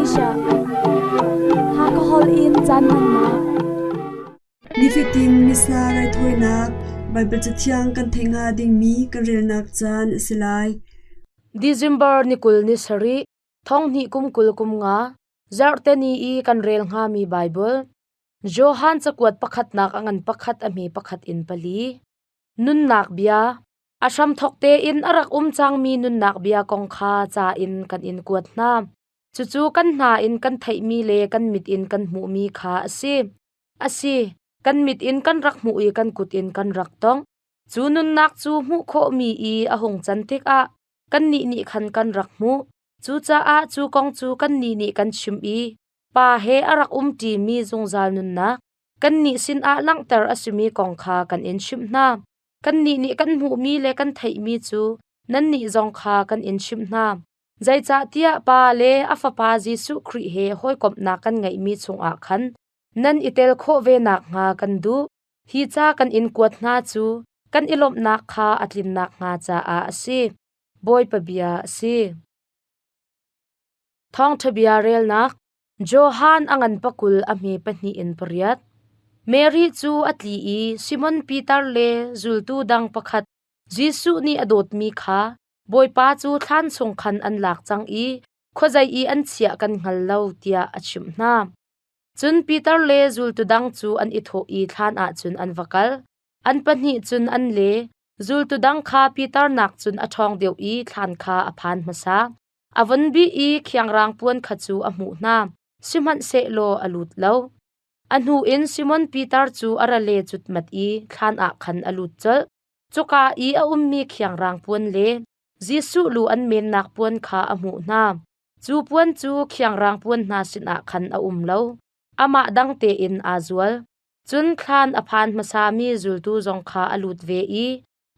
Asia. Hakha holh in caan hmannak. Nifatin Missa raithawinak Baibal Cathiang kan theih hnga dingmi kan relnak caan a si lai. December ni 20 ni sarih, thong hnih kum 20 kum nga, zarhte ni i kan rel hngami Baibal. Johan cakuat pakhatnak a ngan pakhat a hme pakhat in pali. Nunnak bia. A hramthawk tein a rak um cangmi nunnak bia kong kha ca in kan in kuat hna. Cucu kan hna in kan theihmi le kan mit in kan hmuhmi kha a si. A si, kan mit in kan rak hmuh i kan kut in kan rak tongh. Cu nunnak cu hmuh khawhmi i a hung can tikah kannih nih khan kan rak hmuh. Cucaah cu kong cu kannih nih kan chim i Pa he a rak umṭimi zungzal nunnak kannih sinah langhter a simi kong kha kan in chimh hna. Kannih nih kan hmuhmi le kan theihmi cu nannih zong kha kan in chimh hna. Zeicahtiah Pa le a Fapa Jesuh Khrih he hawikomhnak kan ngeihmi chungah khan nan i tel khawh ve nakhnga kan duh. Hi ca kan in kuat hna cu kan i lawmhnak kha a tlin nakhnga caah a si. Bawipa bia a si. Thawngṭha bia relnak Johan a ngan pakul a hme pahnih in pariat. Mary cu a tli i Simon Peter le zultu dang pakhat Jesuh nih a dawtmi kha Bawipa cu thlan chung khan an lak cang i khuazei i an chiah kan hngal lo tiah a chimh hna. Cun Peter le zultu dang cu an i thawh i thlan ah cun an va kal. An pahnih cun an le, zultu dang kha Peter nak cun a ṭhawng deuh i thlan kha a phan hmasa. A von bih i khiangrang puan kha cu a hmuh hna, sihmanhsehlaw a lut lo. A hnu in Simon Peter cu a ra le cutmat i thlan ah khan a lut colh. Cuka i a ummi khiangrang puan le Jesuh lu an mennak puan kha a hmuh hna. Cu puan cu khiangrang puan hna sinah khan a um lo, amah dang tein aa zual. Cun thlan a phan hmasami zultu zong kha a lut ve i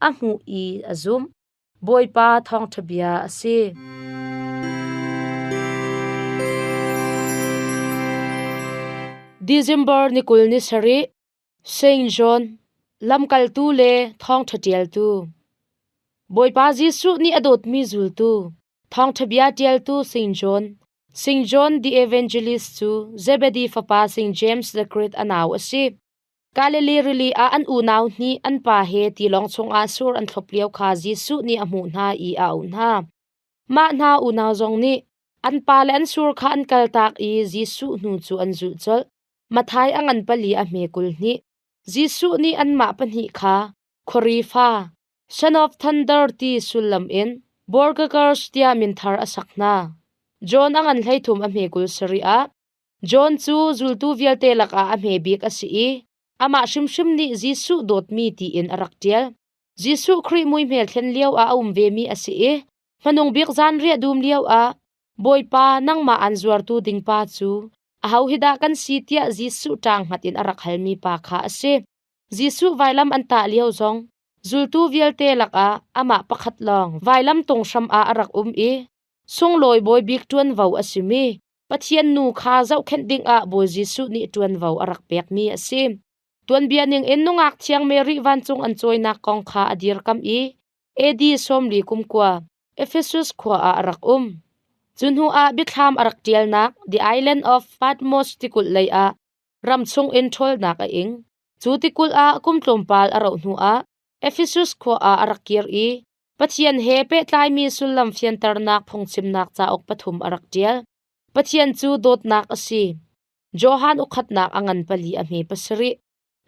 a hmuh i a zumh. Bawipa thawngṭha bia a si. December ni 20 ni sarih, Saint John, lamkaltu le thawngṭha ṭialtu. Bawipa Jesuh nih a dawtmi zultu, thawngṭha bia ṭialtu Saint John, Saint John the Evangelist cu Zebedee fapa Saint James the Great a nau a si. Galilee rili ah an unau hnih an pa he tilawng chungah sur an thlop lio kha Jesuh nih a hmuh hna i a auh hna. Mah hna unau zong nih an pa le an sur kha an kaltak i Jesuh hnu cu an zulh colh. Matthai a ngan pali a hme 22. Jesuh nih anmah pahnih kha khuari fa, Son of Thunder ti sullam in Borgakers tiah min thar a sak hna. John a ngan 13 a hme 27 ah John cu zultu vialte lakah a hme bik a si i amah hrimhrim nih Jesuh dawtmi tiin a rak ṭial. Jesuh Khrih muihmel thlen lioah a um vemi a si i hmanung bik zanriah dum lioah Bawipa nangmah aan zuartu ding pa cu aho hi dah kan si tiah Jesuh ṭaang hngat in a rak halmi pa kha a si. Jesuh vailam an tah lio zong zultu vialte lakah amah pakhat lawng vailam tung hram ah a rak um i sunglawi bawi bik ṭuanvo a simi Pathian nu kha zohkhenh dingah Bawi Jesuh nih ṭuanvo a rak pekmi a si. Tuanbia ningin nungak thiang Mary vancung an cawinak kong kha a dirkamh i AD 40 kum kua Ephesus khua ah a rak um. Cu hnu ah biathlam a rak ṭialnak The Island of Patmos tikulh lei ah ram chungin ṭhawlnak a ing. Cu tikulh ah kum tlawmpal a rauh hnuah Ephesus khua ah a rak kir i Pathian he pehtlaimi sullam fianternak phungchimnak cauk pathum a rak ṭial. Pathian cu dawtnak a si. Johan ukhatnak a ngan pali a hme pasarih.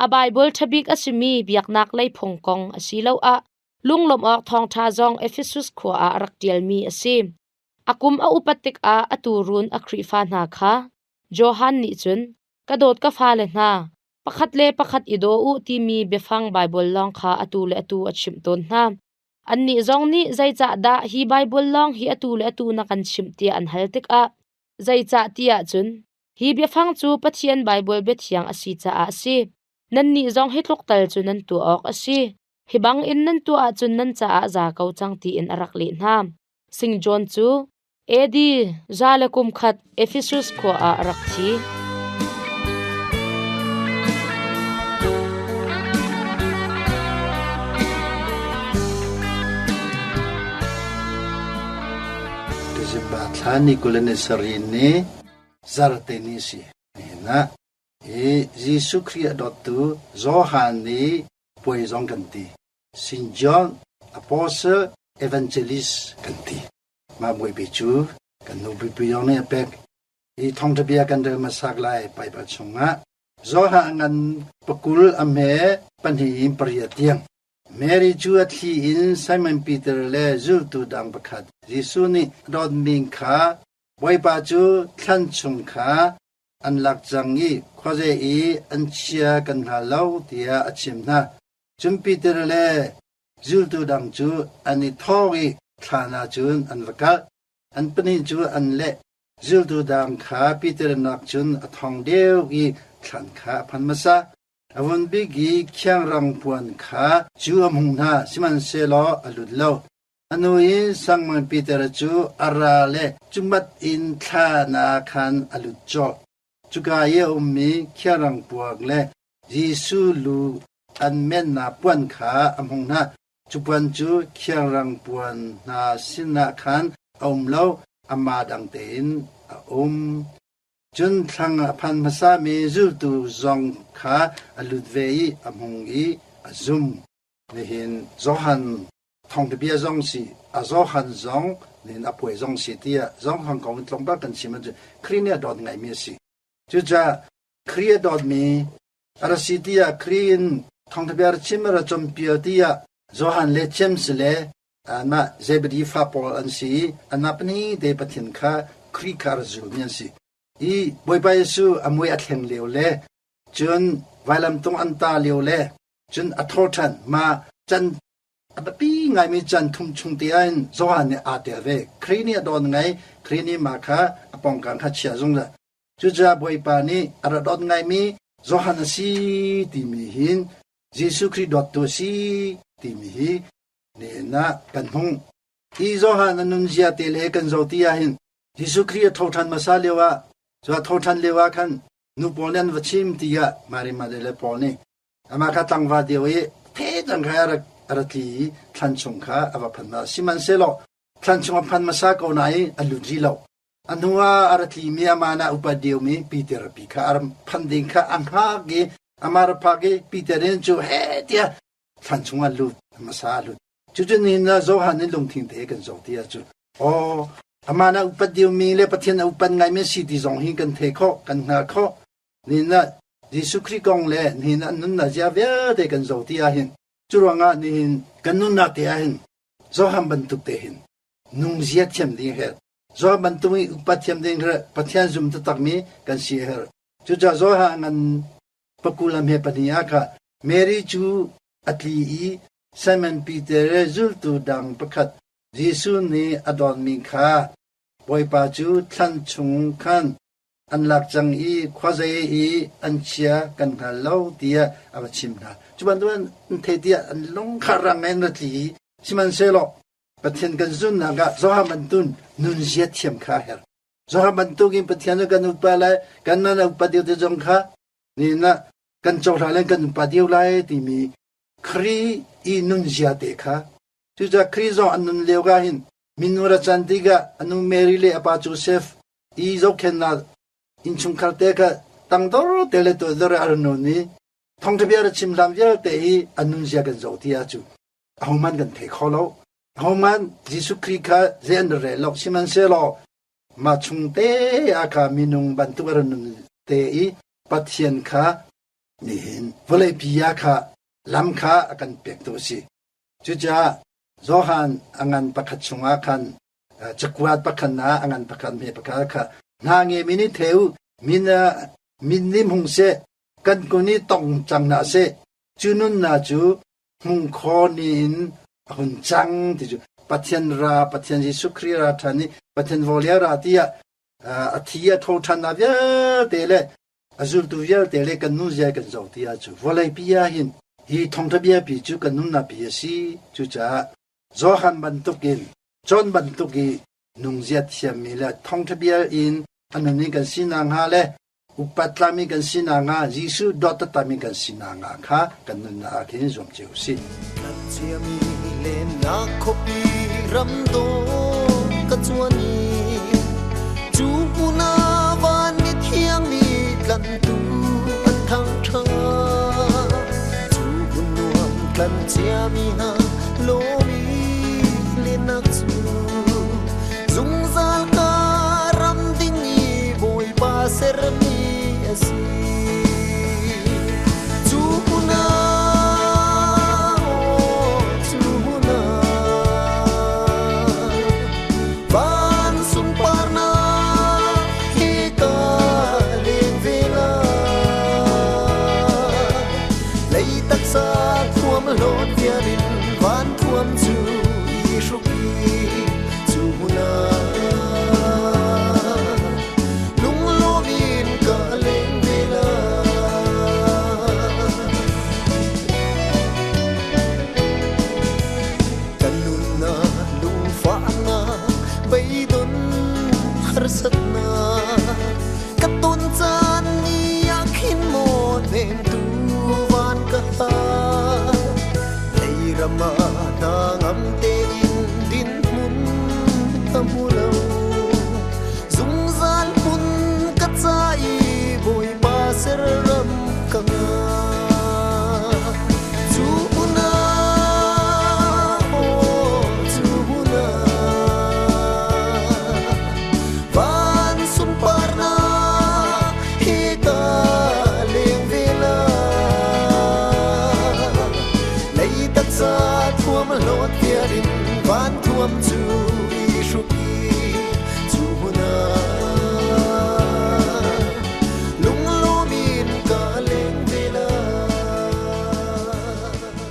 A Baibal ṭhabik a simi biaknak lei phung kong asiloah lunglawmh awk thawngṭha zong Ephesus khua ah a rak ṭialmi a si. A kum a upat tikah a tuurun a Khrihfa hna kha Johan nih cun ka dawt ka fale hna, pakhat le pakhat i daw u timi biafang Baibal lawng kha atu le atu a chimh tawn hna. Annih zong nih zeicahdah hi Baibal lawng hi atu le atu na kan chimh tiah an hal tikah zeicah ti ahcun hi biafang cu Pathian Baibal biathiang a si caah a si. Nannih zong hi tluk tal cu nan tuah awk a si. Hi bangin nan tuah ahcun nan caah za ko cang tiin a rak leh hna. Sing John cu AD 101 Ephesus khua ah a rak thi. December thla ni 27 ni. Zarte ni si. Nihin ah hi Jesuh Khrih a dawttu Johan nih puai zong kan ti. Saint John Apostle Evangelist kan ti. Mah Bawipi cu kan nu pipi zong nih a pek. Hi thawngṭha bia kan rel hmasak lai Baibal chungah Johan ngan pakul a hme pahnih in pariat tiang. Mary cu a thli in Simon Peter le zultu dang pakhat Jesuh nih a dawtmi kha Bawipa cu thlan chung kha an lak cang i khuazei i an chia kan hngal lo tiah a chimh hna. Cun Peter le zultu dang cu an i thawh i thlan ah cun an va kal. An pahnih cu an leh. Zultu dang kha Peter nak cun a thawng deuh i thlan kha a phan hmasa. A vun bik i khiangrang puan kha cu a hmuh hna, sihmanhsehlaw a lut lo. A nu in Simon Peter cu a ra le cumat in thlan ah khan a lut colh. Cuka i a ummi khiangrang puak le Jesuh lu an mennak puan kha a hmuh hna. Cu puan cu khiangrang puan hna sinah khan a um lo, amah dang tein a um. Cun thlang a phan hmasami zultu zong kha a lut ve i a hmung i a zum. Nihin Johan thawngṭha bia zong si, a Johan zong nihin a puai zong si tiah Johan kong in tlawmpal kan chim ahcun Khrih nih a dawt ngaimi a si. Cucaah Khrih a dawtmi a ra si tiah Khrih in thawngṭha bia ra chim a ra cawnpiak tiah Johan le James le anmah Zebedi fa pawl an si i anmah pahnih te Pathian kha Khrih kha a ra zulmi an si. I Bawipa Jesuh a mui a thleng lio le cun vailamtung an ta lio le cun a tho ṭhan ma can a biapi ngaimi can thum chung te ah hin Johan nih aa tel ve. Khrih nih a dawn ngai, Khrih nih mah kha a pawngkam kha chia zungzal. Cucaah Bawipa nih a ra dawt ngaimi Johan a si timi hin Jesuh Khrih dawttu a si timi hi nihin ah kan hmuh. Hi Johan a nunzia te le kan zoh ti ahhin Jesuh Khrih a tho ṭhan hmasa lio ah, cu a tho ṭhan lio ah khan nu pawl nih an va chim tiah Mary Magdalene pawl nih amah kha tlangval deu i the cang kha a ra tli i thlan chung kha a va phan hna. Sihmanhsehlaw thlan chung a phan hmasa ko nain a lut rih lo. A hnu ah a ra tlimi amah na upat deuhmi Peter pi kha a phan ding kha a hngak i amah ra phak i Peter in cu he tiah thlan chung ah lut hmasa a lut. Cucu nihin ah Johan nih lungthin te kan zoh ti ahcun aw amah na upat deuhmi le Pathian a upat ngaimi si ti zong hi kan thei khawh, kan hngal khawh. Nihin ah Jesuh Khrih kong le nihin ah nunnak zia vialte kan zoh ti ahhin cu ruangah nihin kan nunnak te ahhin Johan bantuk te hin nungzia thiam ding her Johan bantuk in upat thiam ding her Pathian zum taktakmi kan si her. Cucaah Johan ngan pakulam he pahnih ah kha Mary cu a tli i Simon Peter le zultu dang pakhat Jesuh nih a dawtmi kha Bawipa cu thlan chung khan an lak cang i khuazei i an chia kan hngal lo tiah a va chim hna. Cu bantuk an thei tiah an lung kha rang in ra tli i sihmanhsehlaw Pathian kan zunnak ah Johan bantuk nunzia thiam kha a herh. Johan bantukin Pathian cu kan upa lai, kan nan upa deuh te zong kha nihin ah kan cohlan le kan upa deuh lai timi Khrih i nunzia te kha cucaah Khrih zong an nun lio ka hin minu ra can tikah a nu Mary le a pa Joseph i zohkhenhnak innchungkhar te kha tangdor te le tuador a nun i thawngṭha bia ra chim hlan vialte hi a nunzia kan zoh ti ahcun ahohmanh kan thei kho lo. Ahohmanh Jesuh Khrih kha zei an rel lo. Sihmanhsehlaw mah chung te ah kha minung bantuk a ra nun te i Pathian kha nihin vawleipi ah kha lam kha a kan pek tu a si. Cucaah Johan a ngan pakhat chungah khan cakuat pakhat na a ngan pakhat hme pakhat kha hna nge mi nih theu min min nih hmung seh kan kun i tong cang na seh cu nun na cu hmung kho ni in a hun cang ti cu Pathian ra Pathian Jesuh Khrih ra ṭhan i Pathian vawlei ra tiah a thi a tho ṭhan na vialte le a zultu vialte le kan nu zia kan zoh ti ah cu vawlei pi ah hin hi thawngṭha bia pi cu kan nunnak pi a si. Cucaah Johan bantukin John bantuk i nungzia thiammi le thawngṭha bia in a nun in kan si nakhnga le upat tlami kan si nakhnga Jesuh dawt taktakmi kan si nakhnga kha kan nunnak ah khin zuam cio usih. Ciami lennak khuapi ram dawh ka cuan i cu hmun ah van. Tlan ciami hna lawmi lennak cu zungzal ka ram ding i Bawipa sermi a si. Cu hmun ah, aw, cu hmun ah, van sunparnak he ka leng ve lai. Lei taksa thuam hlawt vial in van thuam cu i hruk i cu hmun ah lunglawm in ka leng ve lai. Kan nunnak lungfahnak beidon harsatnak ka ton caan ni ah khin maw hnemtu van ka hal. Lei ram ah hna ngam tein dinhmun ka hmu lo. Zungzal hmun ka ca i Bawipa ser ram ka ngah. Cu hmun ah, aw, cu hmun ah, van sunparnak he ka leng ve lai. Lei taksa thuam hlawt vial in van thuam cu i hruk i cu hmun ah lunglawm in ka leng ve lai.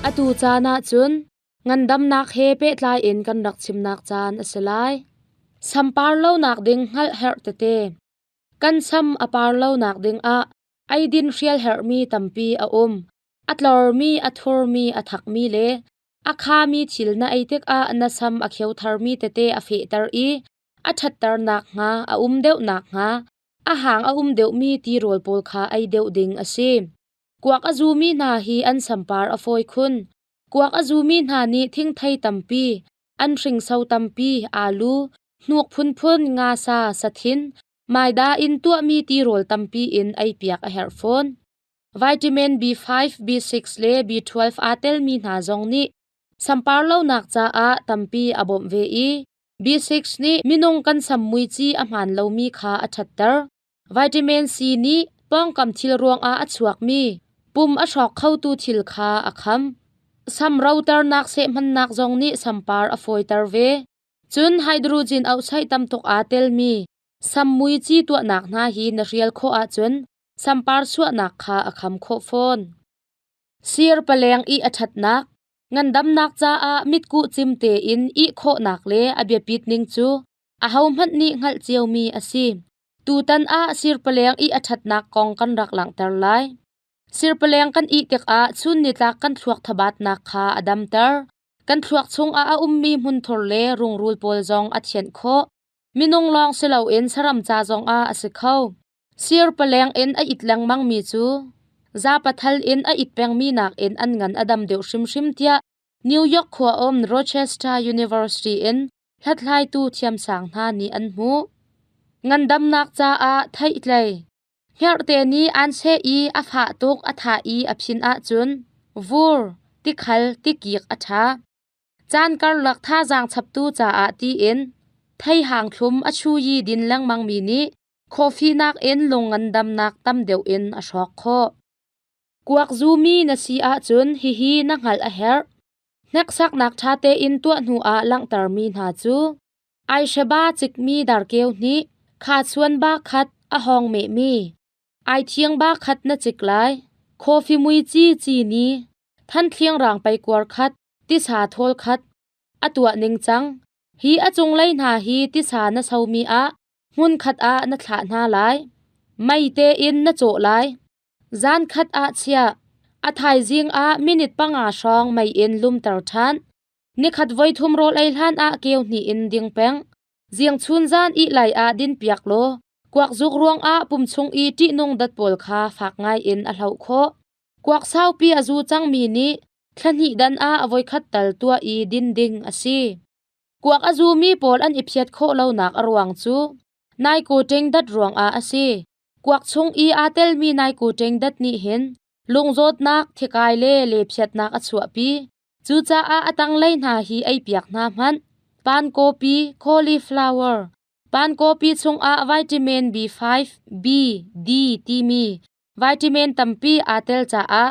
Atu caan ah cun ngandamnak he pehtlai in kan rak chimnak caan a si lai. Sampar lonak ding hngalh herh tete. Kan sam a par lonak ding ah eidin hrial herhmi tampi a um. A tlormi, a thurmi, a thakmi le a khami thil na ei tikah na sam a kheu tharmi tete a fehter i a ṭhatter nakhnga, a um deuh nakhnga, a hang a um deuhmi tirawl pawl kha ei deuh ding a si. Kuak a zumi hna hi an sampar a fawi khun. Kuak a zumi hna nih thingthei tampi, an hringso tampi, aalu, hnuk phunphun, ngasa, sathin, maida in tuahmi tirawl tampi in eipiak a herh fawn. Vitamin B5, B6 le B12 aa telmi hna zong nih sampar lonak caah tampi a bawmh ve i B6 nih minung kan sam muici a hmaan lomi kha a ṭhatter. Vitamin C nih pawngkam thil ruangah a chuakmi pum a hrawk khotu thil kha a kham. Sam roternak sehhmannak zong nih sampar a fawiter ve. Cun hydrogen oxide tam tuk aa telmi sam muici tuahnak hna hi na hrial khawh ahcun sampar chuahnak kha a kham khawh fawn. Sir paleng i a ṭhatnak, ngandamnak caah mitkuh cim tein ih khawhnak le a biapit ning cu ahohmanh nih hngalh ciomi a si. Tutan ah sirpaleng i a ṭhatnak kong kan rak langhter lai. Sirpaleng kan ih tikah chun nitlak kan thluak thabatnak kha a damter. Kan thluak chungah a ummi hmunthur le rungrul pawl zong a thianh khawh. Minung lawng si loin saram ca zongah a si kho. Sir paleng in a it lengmangmi cu zapathal in a it pengmi nakin an ngan a dam deuh hrimhrim tiah New York khua um Rochester University in hlathlaitu thiamsang hna nih an hmuh. Ngandamnak caah theihtlei. Hngerhte nih an seh i a fah tuk a thah i a phin ahcun vur, tikhal, tikik a ṭha. Caan karlak thazaang chaptu caah tiin theihang thlum a chuyi din lengmangmi nih coffee nakin lung ngandamnak tam deuh in a hrawk khawh. Kuak zumi na si ahcun hihi na hngalh a herh. Hneksaknak ṭha tein tuah hnuah langhtermi hna cu aihre cikmi darkeu hnih, khachuan ba khat a hawng mehmi, aithiang ba khat na cik lai, coffee muici cini, thanthliang rang peikuar khat, tisa thawl khat. A tuah ningcang, hi a cunglei hna hi tisa na somi ah hmunkhat ah na thlah hna lai. Mei tein na cawh lai. Zan khat ah chiah. A thaizing ah minute 5 hrawng mei in lumter ṭhan. Nikhat voithum rawl ei hlan ah keu hnih in ding peng. Ziang chun zan ih lai ah din piak law kuak zuk ruangah pum chung i ṭihnung dat pawl kha fak ngai in a hloh khawh. Kuak saupi a zu cangmi nih thla hnih dan ah a voikhat tal tuah i din ding a si. Kuak a zumi pawl an i phiat khawh lonak a ruang cu naikawṭing dat ruangah a si. Kuak chung i aa telmi naikawṭing dat nih hin Lungzawtnak, thikai le lephiatnak a chuahpi. Cucaah a tanglei hna hi eipiak hna hmanh. Pankawpi, cauliflower. Pankawpi chungah vitamin B5, B, D timi vitamin tampi aa tel caah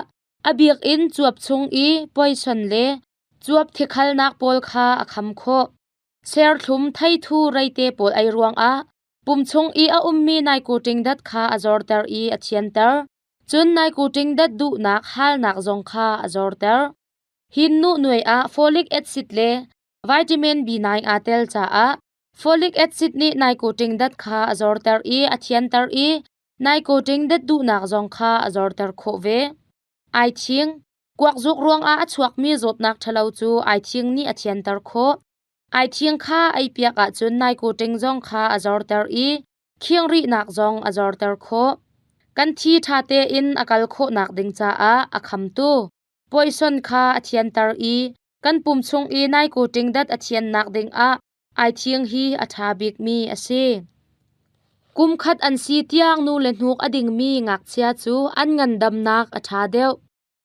a bik in cuap chung i poison le cuap thikhalnak pawl kha a kham khawh. Serthlum theithu reite pawl ei ruangah pum chung i a ummi naikuṭing dat kha a zorter i a thianter. Cun naikuṭing dat duhnak halnak zong kha a zorter. Hin nu nuai ah folic acid le vitamin B9 aa tel caah folic acid nih naikuṭing dat kha a zorter i a thianter i naikuṭing dat duhnak zong kha a zorter khawh ve. Aithing, kuakzuk ruangah a chuakmi zawtnak ṭhalo cu aithing nih a thianter khawh. Aithing kha eipiak ahcun naikuṭing zong kha a zorter i khingrihnak zong a zorter khawh. Kan thi ṭha tein a kal khawhnak ding caah a khamtu poison kha a thianter i kan pum chung i naikuṭing dat a thiannak dingah aithing hi a ṭha bikmi a si. Kum khat an si tiang nu le hnuk a dingmi ngakchia cu an ngandamnak a ṭha deuh.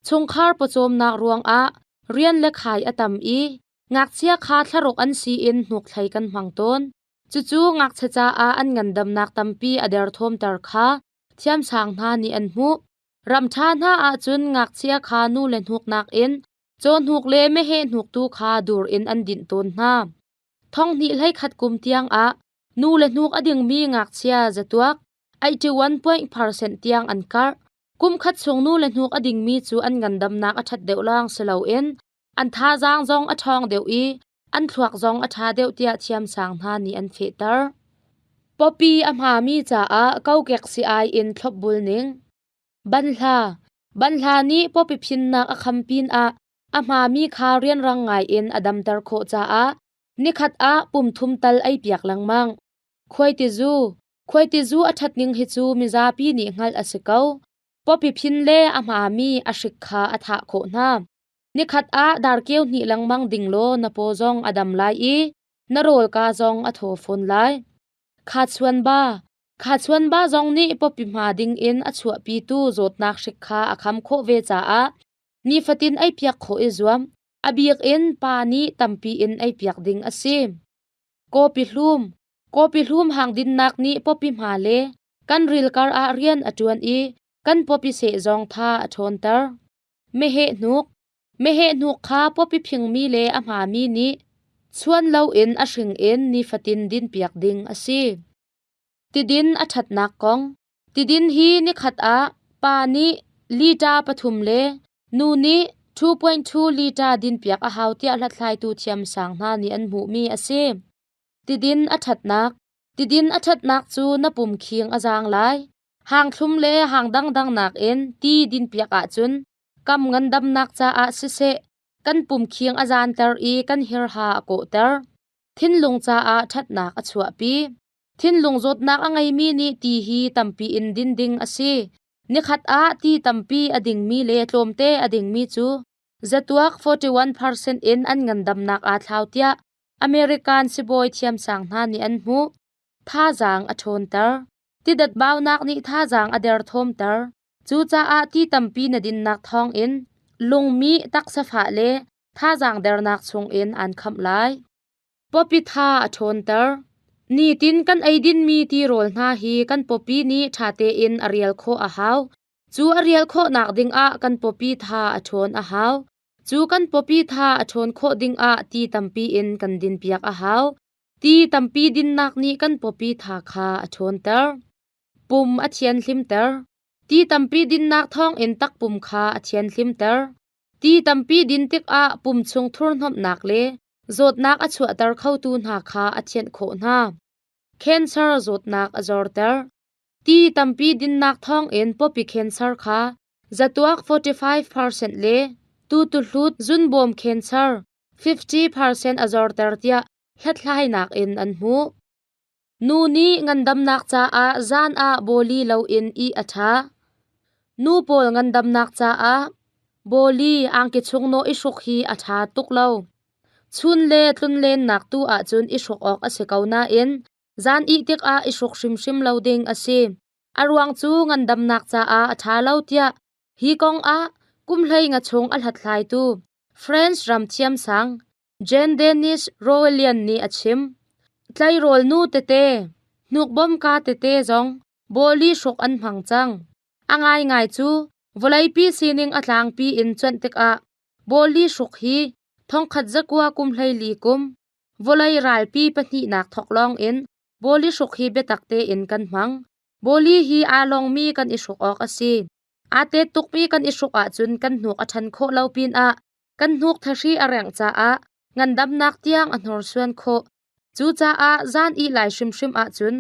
Chungkhar pawcawmnak ruangah rian le khai a tam i ngakchia kha thlaruk an si in hnukthlei kan hmang tawn. Cucu ngakchia caah an ngandamnak tampi a derthawmter kha thiamsang hna nih an hmuh. Ramṭha hna ahcun ngakchia kha nu le hnuk nakin cawhnuk le meheh hnuk tu kha dur in an dinh tawn hna. Thong hnih hleikhat kum tiangah nu le hnuk a dingmi ngakchia zatuak 81.percent tiang an karh. Kum khat chung nu le hnuk a dingmi cu an ngandamnak a ṭhat deuh lawng si loin an thazaang zong a ṭhawng deuh i an thluak zong a ṭha deuh tiah thiamsang hna nih an fehter. Pawpi a hmami caah kokek si-ai in thlopbul ning. Banhla. Banhla nih pawpi phinnak a kham pinah a hmami kha rianrang ngaiin a damter khawh caah nikhat ah pum thum tal eipiak lengmang. Khuaitizu. Khuaitizu a ṭhatning hi cu mizapi nih hngalh a si ko. Pawpi phin le a hmami a hrik kha a thah khawh hna. Nikhat ah darkeu hnih lengmang ding law na paw zong a dam lai i na rawlka zong a thaw fawn lai. Khachuan ba. Khachuan ba zong nih pawpi hma ding in a chuahpitu zawtnak hrik kha a kham khawh ve caah nifatin eipiak khawh i zuam. A bik in pa nih tampi in eipiak ding a si. Kawpi hlum. Kawpi hlum hang dinnak nih pawpi hma le kan ril kar ah rian a ṭuan i kan pawpi seh zong tha a ṭhawnter. Meheh hnuk. Meheh hnuk kha pawpi phingmi le a hmami nih chuan loin a hring in nifatin dinpiak ding a si. Tidin a ṭhatnak kong. Tidin hi nikhat ah pa nih lita pathum le nu nih 2.2 lita dinpiak a hau tiah hlathlaitu thiamsang hna nih an hmuhmi a si. Tidin a ṭhatnak. Tidin a ṭhatnak cu na pum khing a zaang lai. Hangthlum le hang dangdang nakin ti dinpiak ahcun kam ngandamnak caah siseh, kan pum khing a zaanter i kan hirha a kawhter. Thinlung caah ṭhatnak a chuahpi. Thinlung zawtnak a ngeimi nih ti hi tampi in din ding a si. Nikhat ah ti tampi a dingmi le tlawmte a dingmi cu zatuak 41% in an ngandamnak aa thlau tiah American sibawi thiamsang hna nih an hmuh. Thazaang a ṭhawnter. Tidat baunak nih thazaang a derthawmter. Cucaah ti tampi na dinnak thawngin lungmih, taksafah le thazaang dernak chungin aan khamh lai. Pawpi tha a ṭhawnter. Nitin kan eidinmi tirawl hna hi kan pawpi nih ṭha tein a rial khawh a hau. Cu a rial khawhnak dingah kan pawpi tha a ṭhawn a hau. Cu kan pawpi tha a ṭhawn khawh dingah ti tampi in kan dinpiak a hau. Ti tampi dinnak nih kan pawpi tha kha a ṭhawnter. Pum a thianhlimter. Ti tampi dinnak thawngin takpum kha a thianhlimter. Ti tampi din tikah pum chung thurhnomhnak le zawtnak a chuahter khotu hna kha a thianh khawh hna. Cancer zawtnak a zorter. Ti tampi dinnak thawngin pawpi cancer kha zatuak 45% le tutuhlut zunbawm cancer 50% a zorter tiah hlathlainak in an hmuh. Nu nih ngandamnak caah zan ah bawli loin ih a ṭha. Nu pawl ngandamnak caah bawli angki chungnawh i hruk hi a ṭha tuk lo. Chun le tlunlennak tu ahcun i hruk awk a si ko nain zan ih tikah i hruk hrimhrim lo ding a si. A ruang cu ngandamnak caah a ṭha lo tiah. Hi kong ah kum 15 chung a hlathlaitu France ram thiamsang Jean-Denis Rouelian nih a chim. Tleirawl nu tete, hnukbom ka tete zong bawli hruk an hmang cang. A ngaingai cu vawleipi sining a tlangpi in cuanh tikah bawli hruk hi 1914 kum 14 kum vawlei ralpi pahnihnak thawk lawng in bawli hruk hi biatak tein kan hmang. Bawli hi aa longmi kan i hruk awk a si. Aa tet tukmi kan i hruk ahcun kan hnuk a ṭhan khawh lo pinah kan hnuk thahri a rengh caah ngandamnak tiang a hnorsuan khawh. Cucaah zan ih lai hrimhrim ahcun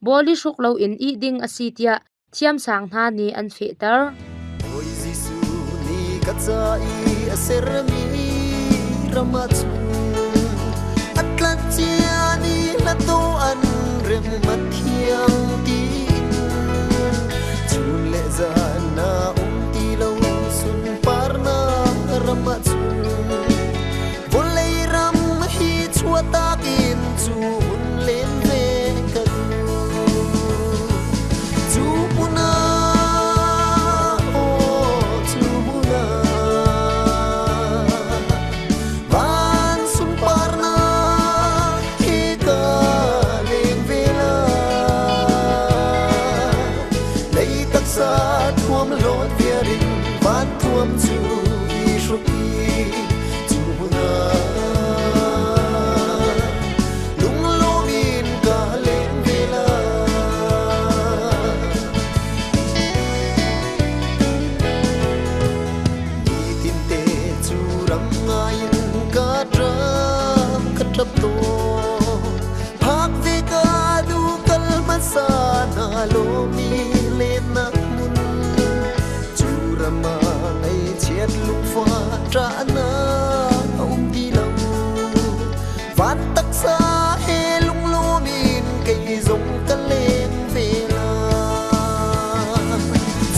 bawli hruk loin ih ding a si tiah thiamsang hna nih an fehter. Bawi Jesuh nih ka ca i a sermi ram ah cun a tlancia ni hlato an rem a thiang tiin chun le zan na um ti lo sunparnak ram ah cun vawlei ram hi chuahtak in cu hun len ve ka duh cu hmun ah aw cu hmun ah van sunparnak he ka leng ve lai lei taksa thuam hlawt viar in van thuam cu i hruk i cu hmun ah lunglawm in ka leng ve lai. Nitinte cu ram ngai in ka ṭap ka ṭap tawn. Phak ve ka duh kal hmasa na lawmi lennak hmun. Cu ram ah ngaihchiat lungfa ṭahnak a um ti lo. Van taksa he lunglawm in kei zong ka leng ve lai.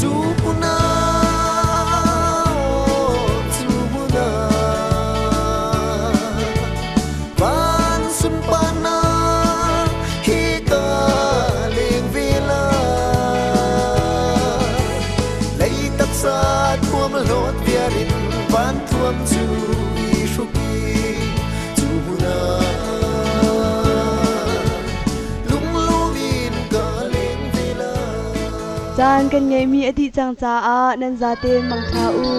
Cu hmun ah, cu hmun ah, van sunparnak he ka leng ve lai. Lei taksa thuam hlawt viar in van thuam cu i hruk i cu hmun ah lunglawm in ka leng ve lai. Caan kan ngeihmi a dih cang caah nan zaten mangṭha u.